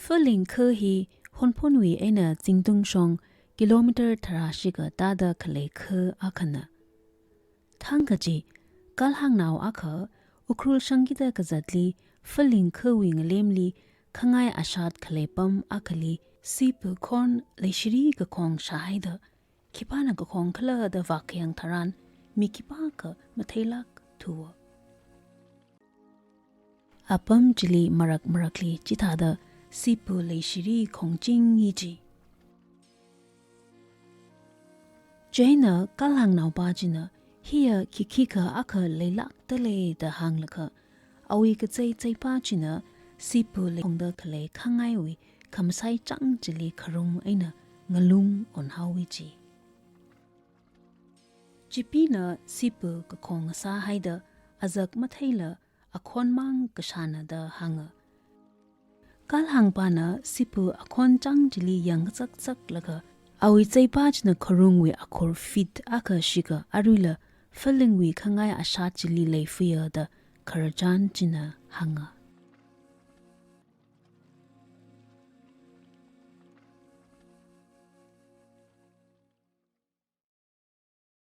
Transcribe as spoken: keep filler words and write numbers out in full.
Filing kha hi Hunphunwui eina Zingtung shong kilometer tharāshi katāda khalei kha akhana. Thangkha chi, kalhāngnao akha Ukhrul shangkida kazatli, filing khawui ngalemli khangai ashat khalei pam akhali sipa khon leishiri kakhong shāhaida, khipāna kakhong khala da vākhayang tharan, mi khipākha matheilākthuwa. Apam chili marak marakli chithāda sipa leishiri khongching hi chi. Chieina kalhāngnaopa china, hiya khikhikha akha leilākdalei da hānglakha, awui kachei cheipa china sipa leikhongda khalei khangaiwui khamasai chang chili kharung eina ngalung onhaowa chi. Chipina sipa kakhong sāhaida azak matheila akhon mang kashāna da hānga. Kalhāngpana sipa akhon chang chili yangkazakzaklaga, awui cheipa china kharungwui akhor feet akha shikha aruila filingwui khangai ashat chili leifuiya da khararchan china hānga.